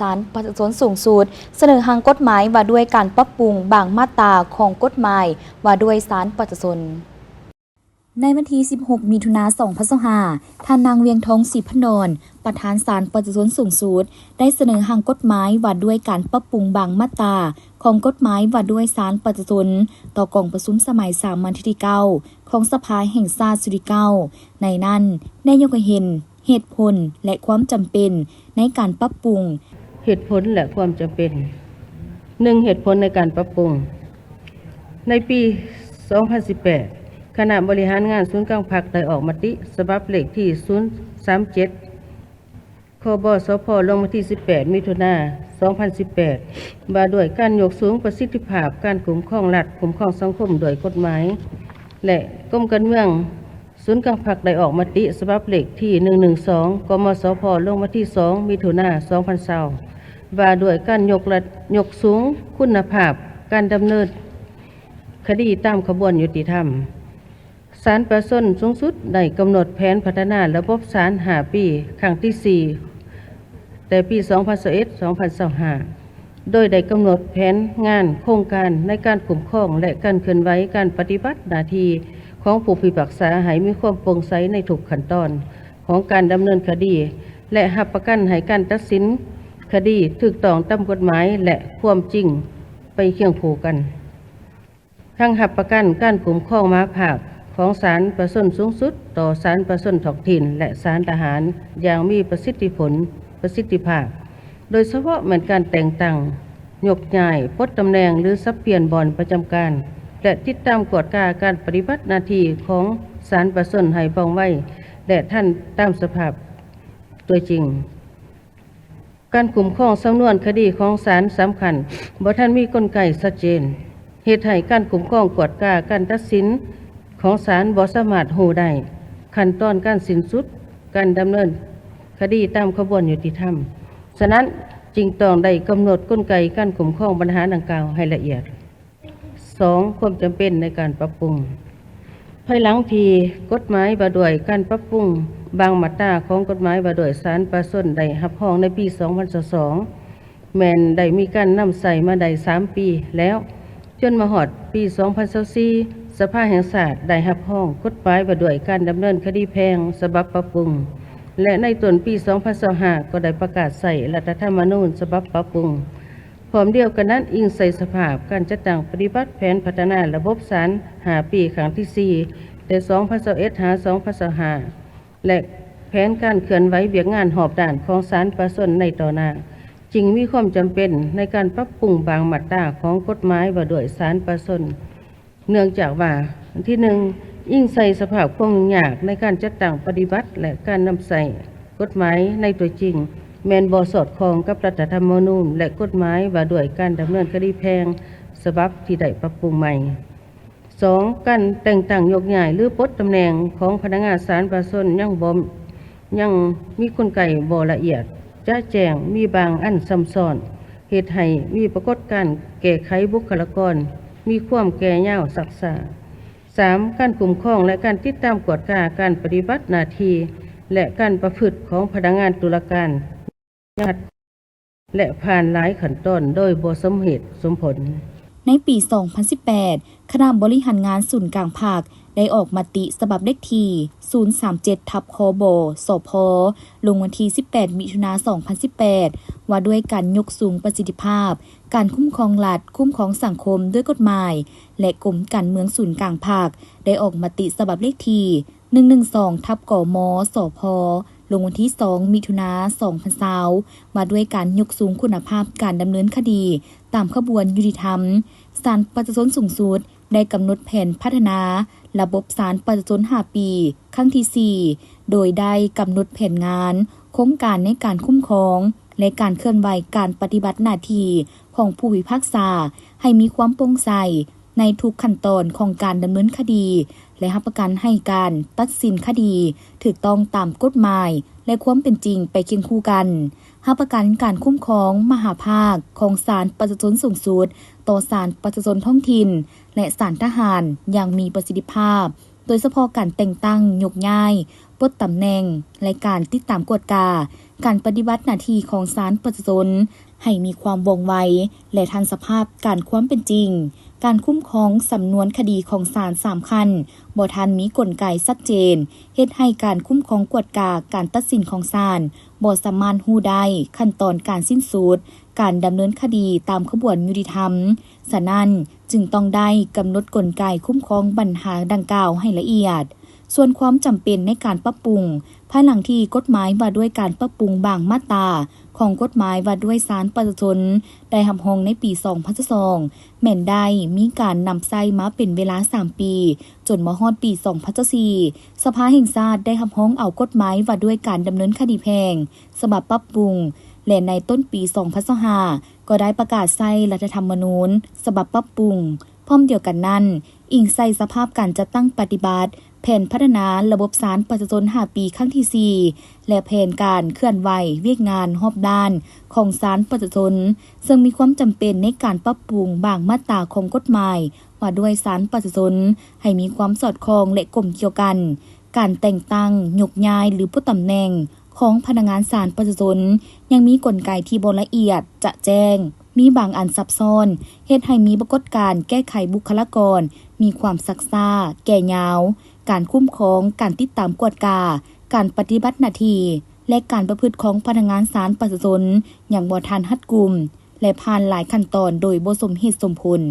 ສານປະຊາຊົນສູງສຸດ ສະເໜີຮ່າງກົດໝາຍວ່າດ້ວຍການປັບປຸງບາງມາດຕາຂອງກົດໝາຍວ່າດ້ວຍສານປະຊາຊົນ. ໃນວັນທີສິບຫົກ ມິຖຸນາ ສອງພັນຊາວຫ້າ, ທ່ານນາງ ວຽງທອງ ສີພັນດອນ ປະທານສານປະຊາຊົນສູງສຸດ ໄດ້ສະເໜີຮ່າງກົດໝາຍວ່າດ້ວຍການປັບປຸງບາງມາດຕາຂອງກົດໝາຍວ່າດ້ວຍສານປະຊາຊົນ ຕໍ່ກອງປະຊຸມສະໄໝສາມັນທີເກົ້າ ຂອງສະພາແຫ່ງຊາດຊຸດທີເກົ້າ. ໃນນັ້ນໄດ້ຍົກໃຫ້ເຫັນ ເຫດຜົນ ແລະ ຄວາມຈຳເປັນໃນການປັບປຸງ. ເຫດຜົນ ແລະ ຄວາມຈຳເປັນ. ໜຶ່ງ, ເຫດຜົນໃນການປັບປຸງ. ໃນປີສອງພັນສິບແປດ, ຄະນະບໍລິຫານງານສູນກາງພັກໄດ້ອອກມະຕິສະບັບເລກທີສູນສາມເຈັດ ຄບສພ ລົງວັນທີສິບແປດ ມິຖຸນາ ສອງພັນສິບແປດ ວ່າດ້ວຍການຍົກສູງປະສິດທິພາບການຄຸ້ມຄອງລັດ, ຄຸ້ມຄອງສັງຄົມດ້ວຍກົດໝາຍ ແລະ ກົມການເມືອງ ສູນກາງພັກໄດ້ອອກມະຕິສະບັບເລກທີໜຶ່ງໜຶ່ງສອງ ກມສພ ລົງວັນທີສອງ ມິຖຸນາ ສອງພັນຊາວ ວ່າດ້ວຍການຍົກລະ ຍົກສູງຄຸນນະພາບການດຳເນີນຄະດີຕາມຂະບວນຍຸຕິທຳ. ສານປະຊາຊົນສູງສຸດໄດ້ກຳນົດແຜນພັດທະນາລະບົບສານຫ້າປີ ຄັ້ງທີສີ່ ແຕ່ປີສອງພັນຊາວເອັດ ສອງພັນຊາວຫ້າ ໂດຍໄດ້ກຳນົດແຜນງານໂຄງການໃນການຄຸ້ມຄອງ ແລະ ການເຄື່ອນໄຫວການປະຕິບັດໜ້າທີ່ຂອງຜູ້ພິພາກສາໃຫ້ມີຄວາມໂປ່ງໃສໃນທຸກຂັ້ນຕອນຂອງການດຳເນີນຄະດີ ແລະ ຮັບປະກັນໃຫ້ການຕັດສິນຄະດີຖືກຕ້ອງຕາມກົດໝາຍ ແລະ ຄວາມຈິງໄປຄຽງຄູ່ກັນ. ທັງຮັບປະກັນການຄຸ້ມຄອງມະຫາພາກຂອງສານປະຊາຊົນສູງສຸດຕໍ່ສານປະຊາຊົນທ້ອງຖິ່ນ ແລະ ສານທະຫານຢ່າງມີປະສິດທິຜົນ, ປະສິດທິພາບ, ໂດຍສະເພາະແມ່ນການແຕ່ງຕັ້ງ, ຍົກຍ້າຍ, ປົດຕຳແໜ່ງ ຫຼື ສັບປ່ຽນບ່ອນປະຈຳການ ແລະ ຕິດຕາມກວດກາການປະຕິບັດໜ້າທີ່ຂອງສານປະຊາຊົນໃຫ້ວ່ອງໄວ ແລະ ທັນຕາມສະພາບຕົວຈິງ. ການຄຸ້ມຄອງສຳນວນຄະດີຂອງສານສຳຄັນບໍ່ທັນມີກົນໄກຊັດເຈນ, ເຮັດໃຫ້ການຄຸ້ມຄອງກວດກາການຕັດສິນຂອງສານບໍ່ສາມາດຮູ້ໄດ້ຂັ້ນຕອນການສິ້ນສຸດການດຳເນີນຄະດີຕາມຂະບວນຍຸຕິທຳ. ສະນັ້ນ, ຈຶ່ງຕ້ອງໄດ້ກຳນົດກົນໄກການຄຸ້ມຄອງບັນຫາດັ່ງກ່າວໃຫ້ລະອຽດ. ສອງ, ຄວາມຈຳເປັນໃນການປັບປຸງ. ພາຍຫຼັງທີ່ກົດໝາຍວ່າດ້ວຍການປັບປຸງບາງມາດຕາຂອງກົດໝາຍວ່າດ້ວຍສານປະຊາຊົນໄດ້ຮັບຮອງໃນປີສອງພັນຊາວສອງ ແມ່ນໄດ້ມີການນຳໃຊ້ມາໄດ້ສາມປີແລ້ວ, ຈົນມາຮອດປີສອງພັນຊາວສີ່ ສະພາແຫ່ງຊາດໄດ້ຮັບຮອງກົດໝາຍວ່າດ້ວຍການດຳເນີນຄະດີແພ່ງສະບັບປັບປຸງ ແລະ ໃນຕົ້ນປີສອງພັນຊາວຫ້າ ກໍໄດ້ປະກາດໃຊ້ລັດຖະທຳມະນູນສະບັບປັບປຸງ. ພ້ອມດຽວກັນນັ້ນ, ອີງໃສ່ສະພາບການຈັດຕັ້ງປະຕິບັດແຜນພັດທະນາລະບົບສານຫ້າປີ ຄັ້ງທີສີ່ ແຕ່ສອງພັນຊາວເອັດ ຫາ ສອງພັນຊາວຫ້າ ແລະ ແຜນການເຄື່ອນໄຫວວຽກງານຮອບດ້ານຂອງສານປະຊາຊົນໃນຕໍ່ໜ້າ, ຈຶ່ງມີຄວາມຈຳເປັນໃນການປັບປຸງບາງມາດຕາຂອງກົດໝາຍວ່າດ້ວຍສານປະຊາຊົນ. ເນື່ອງຈາກວ່າ, ທີໜຶ່ງ, ອີງໃສ່ສະພາບຄວາມຫຍຸ້ງຍາກໃນການຈັດຕັ້ງປະຕິບັດ ແລະ ການນຳໃຊ້ກົດໝາຍໃນຕົວຈິງ ແມ່ນບໍ່ສອດຄ່ອງກັບລັດຖະທຳມະນູນ ແລະ ກົດໝາຍວ່າດ້ວຍການດຳເນີນຄະດີແພ່ງສະບັບທີ່ໄດ້ປັບປຸງໃໝ່. ສອງ, ການແຕ່ງຕັ້ງໂຍກຍ້າຍ ຫຼື ປົດຕຳແໜ່ງຂອງພະນັກງານສານປະຊາຊົນຍັງບໍ່ ຍັງມີກົນໄກບໍ່ລະອຽດຈະແຈ້ງ, ມີບາງອັນຊຳຊ້ອນ, ເຮັດໃຫ້ມີປາກົດການແກ້ໄຂບຸກຄະລາກອນມີຄວາມແກ່ຍາວຊັກຊ້າ. ສາມ, ການຄຸ້ມຄອງ ແລະ ການຕິດຕາມກວດກາການປະຕິບັດໜ້າທີ່ ແລະ ການປະພຶດຂອງພະນັກງານຕຸລາການ ຍັງຂັດ ແລະ ຜ່ານຫຼາຍຂັ້ນຕອນໂດຍບໍ່ສົມເຫດສົມຜົນ. ໃນປີສອງພັນສິບແປດ, ຄະນະບໍລິຫານງານສູນກາງພັກໄດ້ອອກມະຕິສະບັບເລກທີສູນສາມເຈັດ ທັບ ຄບສພ ລົງວັນທີສິບແປດ ມິຖຸນາ ສອງພັນສິບແປດ ວ່າດ້ວຍການຍົກສູງປະສິດທິພາບການຄຸ້ມຄອງລັດ, ຄຸ້ມຄອງສັງຄົມດ້ວຍກົດໝາຍ ແລະ ກົມການເມືອງສູນກາງພັກໄດ້ອອກມະຕິສະບັບເລກທີ ໜຶ່ງໜຶ່ງສອງ ທັບ ກມສພ ລົງວັນທີສອງ ມິຖຸນາ ສອງພັນຊາວ ວ່າດ້ວຍການຍົກສູງຄຸນນະພາບການດຳເນີນຄະດີຕາມຂະບວນຍຸຕິທຳ. ສານປະຊາຊົນສູງສຸດໄດ້ກຳນົດແຜນພັດທະນາລະບົບສານປະຊາຊົນຫ້າປີ ຄັ້ງທີສີ່ ໂດຍໄດ້ກຳນົດແຜນງານ, ໂຄງການໃນການຄຸ້ມຄອງ ແລະ ການເຄື່ອນໄຫວການປະຕິບັດໜ້າທີ່ຂອງຜູ້ພິພາກສາໃຫ້ມີຄວາມໂປ່ງໃສ ໃນທຸກຂັ້ນຕອນຂອງການດຳເນີນຄະດີ ແລະ ຮັບປະກັນໃຫ້ການຕັດສິນຄະດີຖືກຕ້ອງຕາມກົດໝາຍ ແລະ ຄວາມເປັນຈິງໄປຄຽງຄູ່ກັນ, ຮັບປະກັນການຄຸ້ມຄອງມະຫາພາກຂອງສານປະຊາຊົນສູງສຸດຕໍ່ສານປະຊາຊົນທ້ອງຖິ່ນ ແລະ ສານທະຫານຢ່າງມີປະສິດທິພາບ, ໂດຍສະເພາະການແຕ່ງຕັ້ງ, ຍົກຍ້າຍ, ປົດຕຳແໜ່ງ ແລະ ການຕິດຕາມກວດກາ ການປະຕິບັດໜ້າທີ່ຂອງສານປະຊາຊົນໃຫ້ມີຄວາມວ່ອງໄວ ແລະ ທັນສະພາບການຄວາມເປັນຈິງ. ການຄຸ້ມຄອງສຳນວນຄະດີຂອງສານສາມຂັ້ນບໍ່ທັນມີກົນໄກຊັດເຈນ, ເຮັດໃຫ້ການຄຸ້ມຄອງກວດກາການຕັດສິນຂອງສານບໍ່ສາມາດຮູ້ໄດ້ຂັ້ນຕອນການສິ້ນສຸດການດຳເນີນຄະດີຕາມຂະບວນຍຸຕິທຳ. ສະນັ້ນ, ຈຶ່ງຕ້ອງໄດ້ກຳນົດກົນໄກຄຸ້ມຄອງບັນຫາດັ່ງກ່າວໃຫ້ລະອຽດ. ສ່ວນຄວາມຈຳເປັນໃນການປັບປຸງ ພາຍຫຼັງທີ່ກົດໝາຍວ່າດ້ວຍການປັບປຸງບາງມາດຕາຂອງກົດໝາຍວ່າດ້ວຍສານປະຊາຊົນໄດ້ຮັບຮອງໃນປີສອງພັນຊາວສອງ ແມ່ນໄດ້ມີການນຳໃຊ້ມາເປັນເວລາສາມປີ ຈົນມາຮອດປີສອງພັນຊາວສີ່ ສະພາແຫ່ງຊາດໄດ້ຮັບຮອງເອົາກົດໝາຍວ່າດ້ວຍການດຳເນີນຄະດີແພ່ງ ສະບັບປັບປຸງ ແລະ ໃນຕົ້ນປີສອງພັນຊາວຫ້າ ກໍໄດ້ປະກາດໃຊ້ລັດຖະທຳມະນູນສະບັບປັບປຸງ. ພ້ອມດຽວກັນນັ້ນ, ອີງໃສ່ສະພາບການຈັດຕັ້ງປະຕິບັດແຜນພັດທະນາລະບົບສານປະຊາຊົນຫ້າປີຄັ້ງທີສີ່ ແລະ ແຜນການເຄື່ອນໄຫວວຽກງານຮອບດ້ານຂອງສານປະຊາຊົນ, ເຊິ່ງມີຄວາມຈຳເປັນໃນການປັບປຸງບາງມາດຕາຂອງກົດໝາຍວ່າດ້ວຍສານປະຊາຊົນ ໃຫ້ມີຄວາມສອດຄ່ອງ ແລະ ກົມກ່ຽວກັນ. ການແຕ່ງຕັ້ງ, ຍົກຍ້າຍ ຫຼື ປົດຕຳແໜ່ງຂອງພະນັກງານສານປະຊາຊົນ ຍັງມີກົນໄກທີ່ບໍ່ລະອຽດຈະແຈ້ງ, ມີບາງອັນຊັບຊ້ອນ, ເຮັດໃຫ້ມີປາກົດການແກ້ໄຂບຸກຄະລາກອນມີຄວາມຊັກຊ້າ, ແກ່ຍາວ, ການຄຸ້ມຄອງ, ການຕິດຕາມກວດກາ, ການປະຕິບັດໜ້າທີ່ ແລະ ການປະພຶດຂອງພະນັກງານສານປະຊາຊົນຍັງບໍ່ທັນຮັດກຸມ ແລະ ຜ່ານຫຼາຍຂັ້ນຕອນໂດຍບໍ່ສົມເຫດສົມຜົນ.